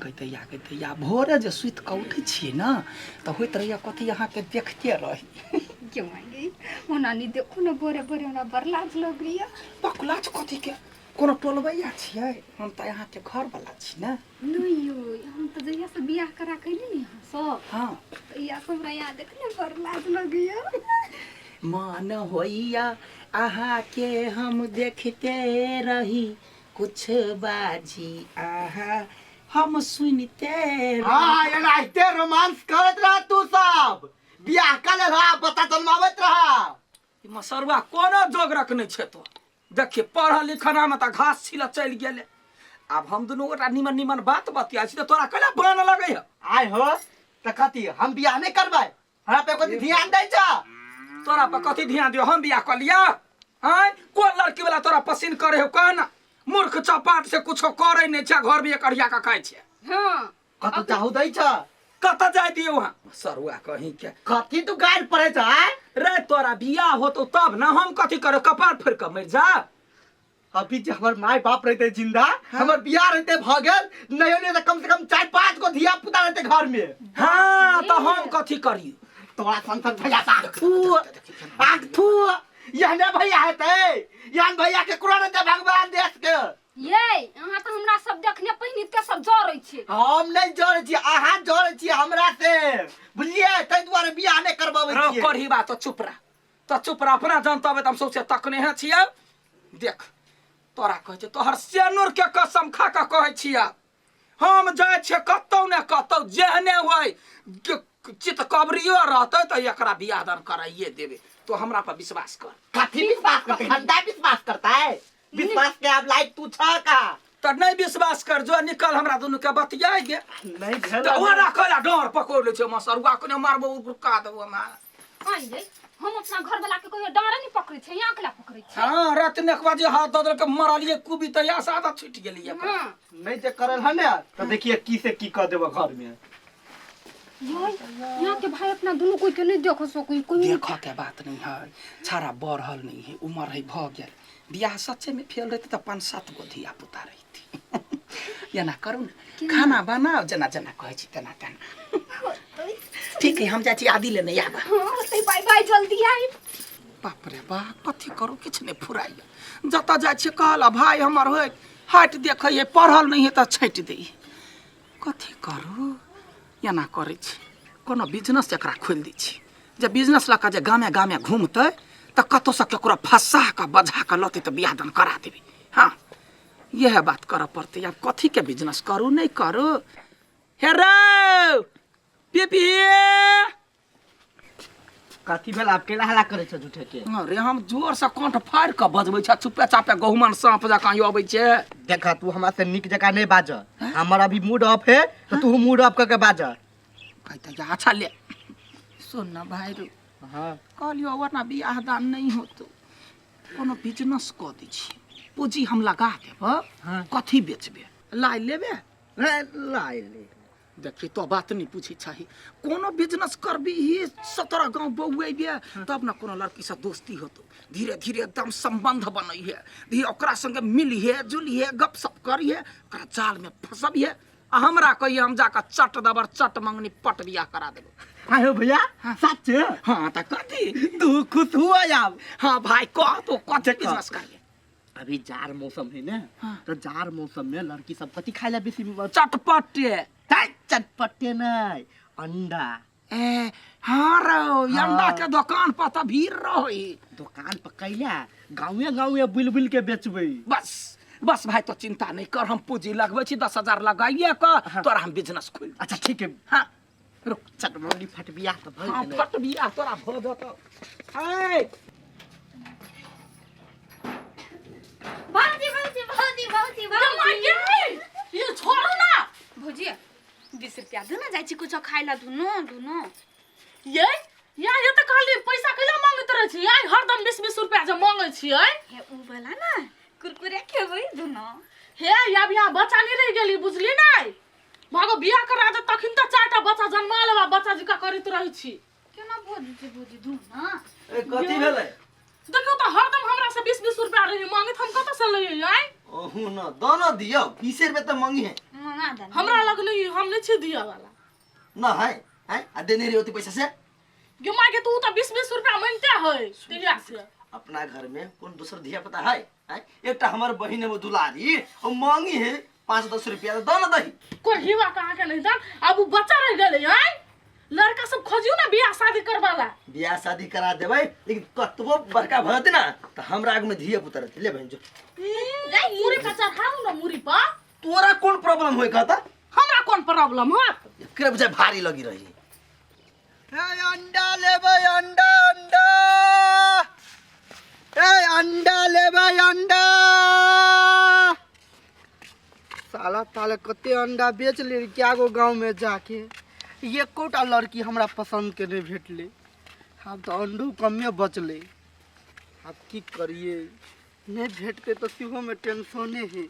गै दैया, गै दैया, भोरे जे सुति कऽ उठै छियै ने तऽ होइत रहैया कथी अहाँके देखते रही। क्यों आएंगे ओना नहीं देखो ना, भोरे भोरे हमरा बड़ लाज लगैया। बकलाज कथी के, कोनो टोलबैया छियै? हम तऽ अहाँके घरवला छी ने। नहीं यो, हम तऽ जहिया से बियाह करा के अयली ने यहाँ सब, तहिया से हमरा यहाँ देखने बड़ लाज लगैया। मन होइया अहाँके हम देखते रही, कुछ बाजी अहाँ हम सुनते रही। हाँ, एनाहिते रोमांस करैत रह तू सब, बियाह कर ले रहा, बच्चा जन्माबैत रहा। ई मसरुआ कोनो जोगरक नहि छै। तो देखिए, पढ़ल लिखल में तऽ घास छिलऽ चलि गेलै। आब हम दुनू गोटा निमन निमन बात बतियाइ छी तऽ तोरा कैला बान लगै है? आय हो तऽ कथी हम बियाह नहि करबै? हमरा पे कथी ध्यान दै छ? तोरा पर कथी ध्यान दियो? हम बियाह कऽ लिया? आँय, कोन लड़की वाला तोरा पसिन करे हो, कह ना। मूर्ख चपाट से कुछो करे नहि छै, घर में एकरिया कऽ खाइ छै। कतौ चाहू दै छ? कतऽ जाय दियौ वहाँ सरुआ कहीं के। कथी तू गारि पड़ै छ? आय रे, तोरा बियाह होतो तब ना हम कथी करे, कपार फोड़ि कऽ मरि जा। अभी जे हमर माय बाप रहते जिंदा, हमर बियाह रहते भ गेल, नहीं नहीं तऽ कम से कम चार पांच गो धिया पुता रहते घर में। हाँ, तऽ हम कथी करी? तोरा सन सन भैया आग थू, आग थू, यहने भैया हेतै, यहन भैया के कुरा रहते भगवान देश के। ये अहाँ तऽ हमरा सब देखने पहिने ते सब जरै छी। हम नहीं जरै छी, अहाँ जरै छी हमरा से, बुझलियै? ताहि दुआरे बियाह नहि करबाबै रह छियै। करही बात, तो चुप रह, तो चुप रह। अपना जनतब तऽ हम सौंसे तकने हैं छियै। देख, तोरा कहै छै, तोहर सेनुर के कसम खा कऽ कहै छियै, हम जाइ छियै कतौ ने कतौ, जेहने होइ चित कबरियो रहतै तऽ एकरा बियाह दान कराइए देबै। तो हमरा पर विश्वास कर। कथी विश्वास करते? घंटा विश्वास करता है? विश्वास के आब लायक तू छ का? तऽ नहि विश्वास कर, जो निकल, हमरा दुनू के बतियाइ गे। नहीं भेल। तऽ ओरा कहला डर पकड़ लै छै मसरुआ, कोने मारबो उड़का देबो हमरा। आइ यै, हम अपना घर वाला के कहियो डाँरे नहीं पकड़ै छै, यहाँ अकेला पकड़ै छै। हाँ, रात में एक बाजे हाथ दऽ देलकै, मरलियै कुबी तऽ यहाँ से आदत छुटि गेलियै। नहीं जे करल है ने तो देखिए की से की कर देबो घर में। ये यहाँ के भाई अपना दोनों कोई के नहीं देख सकै कोई। देखऽ के बात नहीं है, छाड़ा बढ़ल नहीं है, उमर है भऽ गेल, बियाह सच्चे में फेल रहते तऽ पाँच सात गो धिया पुता रहिती। एना करू ने, खाना बनाओ, जेना जेना कहै छी तेना तेना। ठीक है, हम जाइ छी आदि लेने आब। हाँ, ते बाय बाय, जल्दी आई। बाप रे बाप, कथी करू, किछु नहि फुराइए। जतऽ जाइ छियै कहल भाय हमर होइ हाटि देखै है, पढ़ल नहि है तऽ छाँटि दै। कथी करू? एना करै छी, कोनो बिजनेस एकरा खोलि दै छी, जे बिजनेस लऽ कऽ जे गामे गामे घूमतै तऽ कतहुसँ ककरो फँसा कऽ बजा कऽ लतै तऽ बियाह दान करा देबै। हँ, इएह बात करऽ पड़तै। आब कथीके बिजनेस करू, नहि करू? हे रौ पीपी। कथी भेल? आब केला हल्ला करै छ झूठे के? अरे, हम जोर से कंठ फाड़ि कऽ बजबै छै, चुपे चापे गहुमन साँप जकाँ अबै छै। देख, तू हमरा से नीक जकाँ नहीं बाज। हमर अभी मूड ऑफ है तो तू मूड ऑफ करके बाज। कहते जे अच्छा ले, सुन ना भाई रो। कहलियो वरना बियाह दान नहीं होतो, कोनो बिजनेस कऽ दै छी, पूंजी हम लगा देब। कथी बेचबे? लाइ लेबे? लाइ ले। देखी, तो बात नहीं पूछी चाही। कोनो बिजनेस करबी ही, 17 गांव बौएबे तब ना कोनो लड़की से दोस्ती होतो, धीरे धीरे एकदम संबंध बनै है, धीरे ओकरा संगे मिलिहे जुलिहे, गपशप करिहे, ओकरा जाल में फंसबिहे आ हमरा कहिए, हम जाकर चट दबर चट मंगनी पट बियाह करा देबो। आयो भैया, सच? हाँ, तऽ कथी? तू खुश हुआ आब? हाँ भाई, कह तो, कथी देखो। बिजनेस करिए? अभी जार मौसम है ने, तो जार मौसम में लड़की सब कथी खाए ला बेसी? चटपटे। चटपटे नहीं, अंडा। ए हाँ रो, हाँ। अंडा के दुकान पर तऽ भीड़ रही। दुकान पर कैला गाँवे गाँवे बुल बुल के बेचबै। बस बस भाई, तो चिंता नहीं कर, हम पूंजी लगबै छी, 10,000 लगाइए कऽ तोरा हम बिजनेस खोलि। अच्छा ठीक है। हाँ रुक। चटमंगी फट बियाह तऽ भऽ हाँ गेलै। फट बियाह तोरा भऽ जेतौ। ऐ भौजी भौजी भौजी भौजी भौजी, ये छोड़ू ना। भौजी, 20 रुपया दू ना, जाइ छी कुछो खाइ ला। दुनू दुनू ये या ये तऽ कहली पैसा कैला मांगैत रहै छी? आइ हरदम 20 20 रुपया जे मांगै छियै। हे उ वाला ना कुरकुरे खेबै दुनू। हे या बियाह बच्चा नहीं रहि गेली, बुझली नै? भागो, बियाह करा दे तखन तऽ चारिटा बच्चा जन्मा लेबा, बच्चा जिका करैत रहै छी। केना भौजी छै? भौजी, दू ना। ए, कथी भेलै? देखियौ तऽ हरदम हमरा से 20 20 रुपया रही मांगैत, हम कतऽ से लइयै आइ? ओहू न दऽ न दियौ, 20 रुपया तऽ मंगी है। मंगा दे। हमरा लग नहीं, हम नहीं छी दिया वाला। न है हैं आ देने रही ओते पैसा से। गे माय गे, तू तऽ 20-20 रुपया मांगते है तहिया से। अपना घर में कोन दोसर धिया पुता है हैं? एकटा हमर बहिन है वो दुलारी, ओ मांगी है 5-10 रुपया दऽ न दही। कोन हिवा कहाँ के नहीं दन, अब उ बच्चा रह गेलै हैं, लड़का सब खोजियो ना बियाह शादी करवाला। बियाह शादी करा देबै, लेकिन कतबो बड़का भऽ जेतै ना तऽ हमरा आगू में धिया पुता रहतै। ले बहिन जो। मुरी पर चढ़ाऊ ना मुरी पर। तोरा कोन प्रॉब्लम होय कहता? हमरा कोन प्रॉब्लम होत? एकरे बुझाय भारी लगी रही। हे अंडा लेबै, अंडा अंडा, ए अंडा लेबै अंडा। साला ताले कते अंडा बेच ले क्या गो गांव में जाके, एकोटा लड़की हमरा पसंद के नहीं भेटले। आब तो अंडो कमे बचले, आब की करिए, नहीं भेटते तो सेहो में टेंशने है।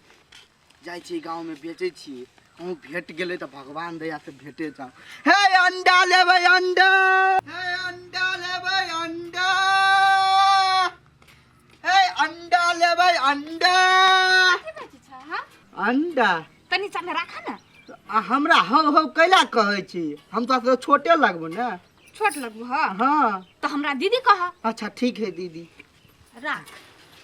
जाइ छी गाँव में बेचै छी, अहूँ भेट गेलै तऽ भगवान दया से भेटे जाओ। हे अंडा लेबै अंडा, हे अंडा लेबै अंडा, हे अंडा लेबै अंडा। कथी बेचै छ, हाँ? अंडा। तनी चामे राख ना। आ हमरा हौ हौ कैला कहै छी, हम तो छोटे लगबो ने। छोट लगबो हाँ? हाँ। तो हमरा दीदी कह। अच्छा ठीक है दीदी। राख।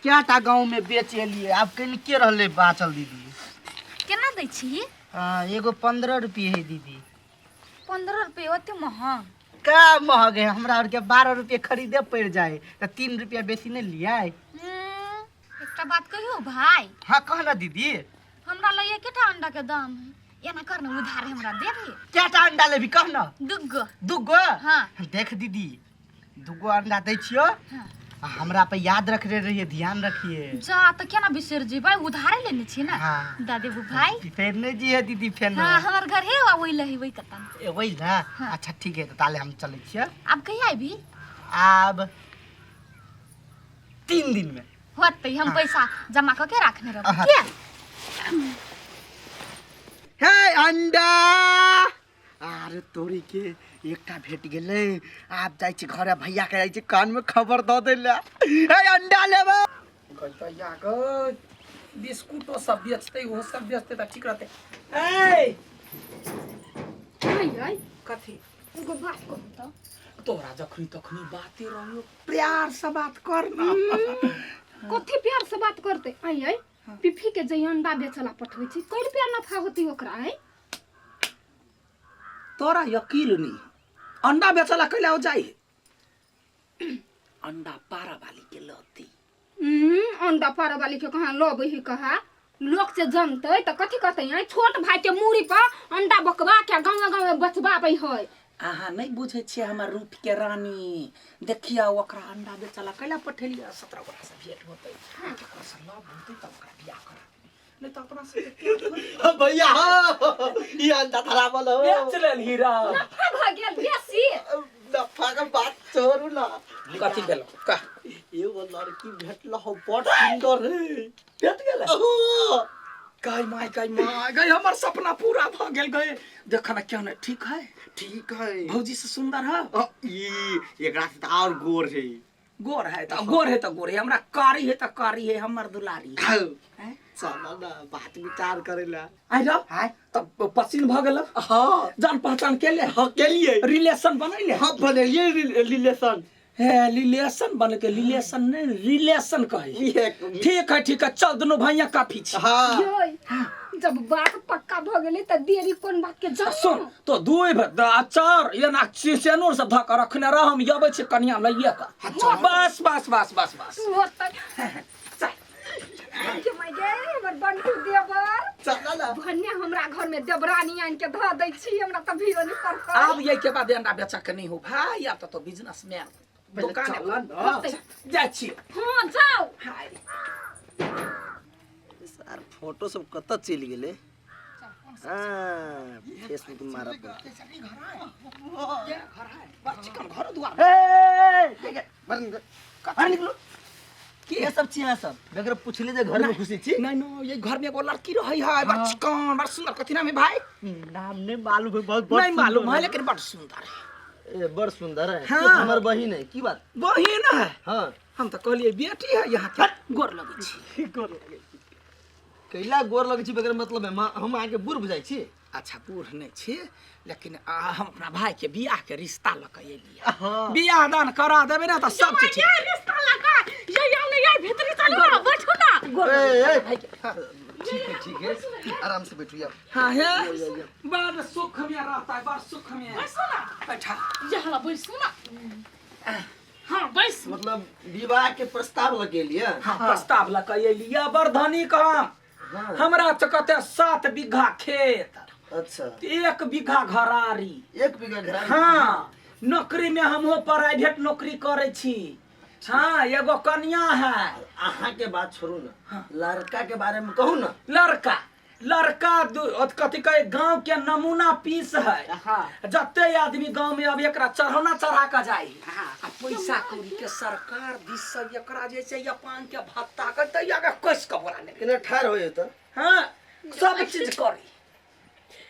क्या टा गाँव में बेच एलिए, आब कनि के रहले बाचल दीदी? केना दै छी? हाँ, एगो 15 रुपये है दीदी। 15 रुपये ओते महग? का महग है, हमरा आर के 12 रुपये खरीदे पड़ जाए तो 3 रुपया बेसी नहीं लिया। एकटा बात कहियो भाई? हाँ कह ना दीदी। हमरा लग एकेटा अंडा के दाम है, एना कर ना उधार हमरा दे दे। क्या टा अंडा लेबी कह ना? दुगो। दुगो? हाँ। देख दीदी दुगो अंडा दै छियो। हाँ। हमरा पे याद रखने रहिए, ध्यान रखिए। जा तो केना बिसर जेबै, उधारे लेने छी ना। हाँ। दा देबू भाई। फेर नहीं जी है दीदी फेर। हाँ हमर घर है वा ओइ लही वही कतन। ए वही ना। हाँ। अच्छा ठीक है तो ताले हम चलै छियै। अब कहिया आबी? आब 3 दिन में। होतै, हम पैसा जमा क के राखने रहब। हाँ। के? हे अंडा, अरे तोरी के एकटा भेट गेलै, आब जाइ छी घरे भैया के जाइ छी कान में खबर दऽ दै लए। हे अंडा लेबै। भैया गै बिस्कुटो सब बेचतै, ओहो सब बेचतै तऽ ठीक रहतै। ए नहीं आई। कथी? एगो बात कहू तऽ। तोरा जखनी तखनी बाते रहियो, प्यार से बात कर ना। कथी प्यार से बात करते? आई आई पिफी के जे अंडा बेचला पठबै छी, कै रुपया नफा होती ओकरा? आई तोरा यकीन नहीं, अंडा बेचला कैला हो जाई? अंडा पारा वाली के लती। अंडा पारा वाली के कहाँ लबै है? कहा लोग से जनतै तऽ कथी कहतै? आई छोट भाई के मूड़ी पर अंडा बकवा के गाँव गाँव में बचबाबै है। अहाँ नहीं बुझै छियै हमर रूप के रानी। देखिया ओकरा अंडा बेचला कैला पठेलियै, 17 गोरा से भेंट होतै, केकरो से लव होतै तब ओकरा बियाह करा देबै, नहीं तो अपना से भैया हाँ, ई अंडा धरावल हो। बेच लेल हीरा। नफा भऽ गेल बेसी। नफा के बात छोड़ू ना। कथी भेल कह? एगो लड़की भेटल हो बड़ सुंदर है। भेट गेल? हाँ। गई माय गई माय गई, हमर सपना पूरा भ गेल गए। देख ना क्या ना ठीक है? ठीक है। भौजी से सुंदर है? ई एकरा से तो और गोर है। गोर है तो गोर है तो गोर है, हमरा कारी है तो कारी है, हमर दुलारी है। हाँ। चल ना बात विचार करेला। आइ रह तब पसीन भ गेल? हाँ। जान पहचान के ले? हाँ के लिए। रिलेशन बनैले? हाँ बनेलिए रिलेशन। हे रिलेशन बन के रिलेशन नहीं रिलेशन कहे। ठीक है ठीक है, चल दोनों भैया काफी छी। हाँ। योय, जब बात पक्का भ गेलै तऽ देरी कोन बात के? जाउ सुन तो दुई अचार एना सेनूर सब धऽ कऽ रखने रह, हम अबै छी कनिया लइए कऽ। बस बस बस बस बस। होतै। चल। के my गे हमर बंटू देवर। चल ना। भन्ने हमरा घर में देवरानी आनि के धऽ दै छी, हमरा तऽ भीड़ो नहीं पड़तै। आब ये के बाद अंडा बेचा के नहीं हो भाई, आब तो बिजनेसमैन दुकान चल ना। जाइ छी। हाँ जाउ। हाय सर फोटो सब कतऽ चलि गेलै? हाँ फेसबुक मारऽ पड़तै। चिकन घर दुआर। बाहर निकलो। की ये सब छी अहाँ सब बगैर पुछले जे घर में घुसै छी? नहीं नहीं, ये घर में एगो लड़की रहै है, बड़ चिकन बड़ सुंदर। कथी नाम है भाई? नाम नहीं मालूम है, बहुत नहीं मालूम है लेकिन बड़ सुंदर है। ए, बड़ सुंदर है। हाँ। हमर बहिन है। की बात? बहिन है? हाँ। हम तो कहलिए बेटी है यहाँ के। गोर लगै छी। गोर लगै छी। कैला गोर लगै छी बगैर मतलब है हम अहाँके बूढ़ बुझाइ छी। अच्छा बूढ़ नहि छी, लेकिन हम अपना भाई के बियाह के रिश्ता लऽ के एलियै। हाँ। बियाह दान करा देबै ने तऽ सब चीज ये रिश्ता लगा ये ये ले ये भीतरी चलू ना, बैठू ना। ए, ए, ठीक है ठीक है, आराम से बैठू यार। हाँ हे, बड़ सुख में रहता है, बड़ सुख में। बैसू ना। बैठा। ये हला बैसू ना। हाँ बैस। मतलब विवाह के प्रस्ताव लगेलिए। हाँ, प्रस्ताव लऽ के एलियै। बड़ धनी हम। हाँ। हमरा तऽ कते 7 बीघा खेत। अच्छा। 1 बीघा घरारी। 1 बीघा घरारी। हाँ, नौकरी में हमहूँ प्राइवेट नौकरी करै छी। हाँ, एगो कन्या है। अहाँ के बात छोड़ू ना। हाँ। लड़का के बारे में कहू ना। लड़का, लड़का कथी कहे, गांव के नमूना पीस है। हाँ। जते आदमी गांव में अब एकरा चढ़ौना चढ़ा के जाए। हाँ। आ पैसा कौड़ी के सरकार दिस से एकरा जे छै अपन के भत्ता के दैया के कस के बोला ले। केना ठाढ़ होय त? हाँ, सब चीज करी।